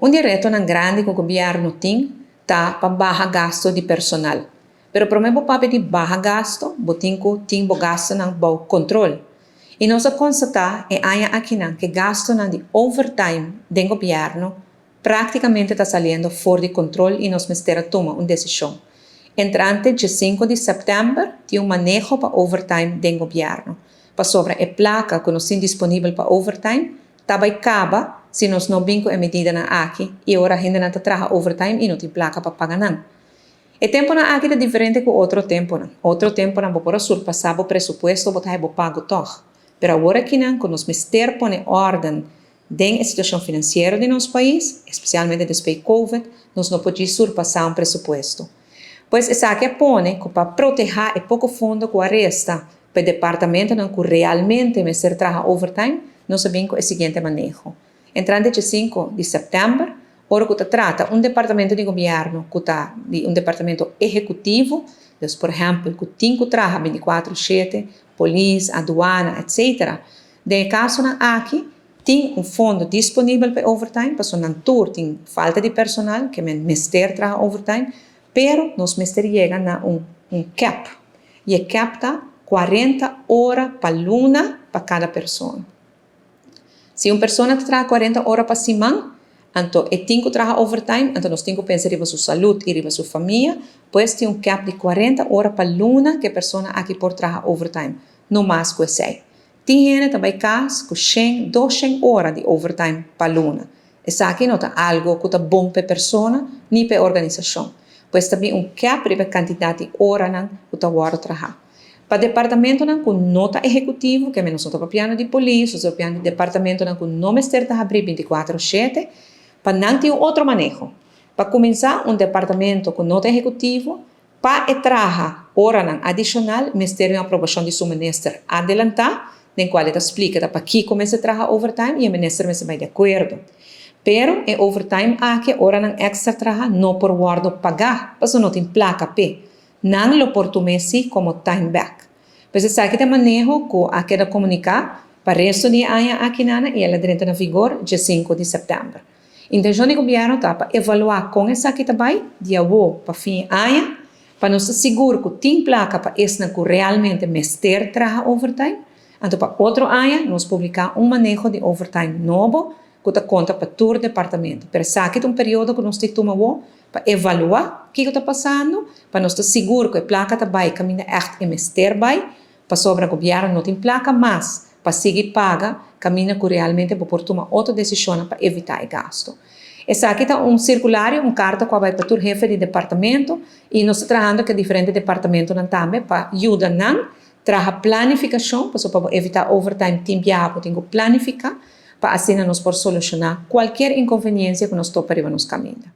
Un di e retonan grandi ku gobièrnu tin ta pa baha gasto di personal. Pero promé bo papia di baha gasto, bo tin ku tin bo gastonan bou kontrol. I nos a konstatá e aña akinan ku e gastonan di overtime den gobièrnu práktikamente ta saliendo for di kontrol i nos mester a tuma un desishon. Entrante 5 di sèptèmber tin un maneho pa overtime den gobièrnu. Pasobra e plaka ku nos tin disponibel pa overtime ta bai kaba si nos no bin ku e medidanan aki i ora hendenan ta traha overtime i no tin plaka pa paga nan. E tempunan aki ta diferente ku otro tempunan. Otro tempunan bo por a surpasá bo presupuesto, bo ta haña bo pago tòg. Pero awor akinan ku nos mester pone órden den e situashon finansiero di nos pais, espesialmente despues di Covid, nos no por djis surpasá un presupuesto. Pues esaki a pone ku pa protehá e poko fondo ku a resta pa e departamentonan ku realmente mester traha overtime, nos a bin ku e siguiente maneho. Entrante 5 di sèptèmber, ora ku ta trata un departamento di gobièrnu ku ta di un departamento ehekutivo, dus por ehèmpel ku tin ku traha 24/7, polis, aduana, etc. Den e kasonan aki, tin un fondo disponibel pa overtime, pasobra nan tur tin falta di personal, ke men mester traha overtime, pero nos mester yega na un cap. I e cap ta 40 ora pa luna pa kada persona. Si un persona ta traha 40 ora pa siman, anto e tin ku traha overtime, anto nos tin ku pensa riba su salú i riba su famia, pues tin un cap di 40 ora pa luna ku e persona aki por traha overtime, no mas ku esei. Tin hende ta bai kas ku 100, 200 ora di overtime pa luna. Esaki no ta algu ku ta bon pa e persona ni pa e organisashon. Pues tambe un cap riba kantidat di oranan ku ta wòrdu traha. Pa departamentonan ku no ta ehekutivo, ke men nos no ta papiando di polis, nos ta papiando di departamentonan ku no mester ta habrí 24/7, pa nan tin un otro maneho. Pa kuminsá, un departamento ku no ta ehekutivo, pa e traha oranan adishonal, mester un aprobashon di su minister adelantá, den kual e ta splika ta pakiko mester traha overtime i e minister mester bai di akuerdo. Pero e overtime aki, oranan èkstra traha, no por wòrdu pagá, pasobra no tin plaka p'e. Nan lo por tum'é sí komo time back. Pues esaki ta e maneho ku a keda komuniká pa resto di e aña aki nana i el a drenta na vigor 5 di sèptèmber. Intenshon di gobièrnu ta pa evaluá kon esaki ta bai di awor pa fin e aña, pa nos ta sigur ku tin plaka pa esnan ku realmente mester traha overtime. Anto pa otro aña nos publiká un maneho di overtime nobo ku ta konta pa tur departamento. Pero esaki ta un periodo ku nos tin tuma awor pa evaluá kiko ta pasando, pa nos ta sigur ku e plaka ta bai kaminda ègt e mester bai, pasobra gobièrnu no tin plaka mas pa sigui paga kaminda ku realmente bo por tuma otro desishonnan pa evitá e gasto. Esaki ta un sirkulario, un karta ku a bai pa tur hefe di departamento i nos ta trahando ku e diferente departamentonan tambe pa yuda nan traha planifikashon, pasobra pa bo evitá overtime tin biaha bo tin ku planifiká pa asina nos por solushoná kualkier inkonveniensia ku nos topa riba nos kaminda.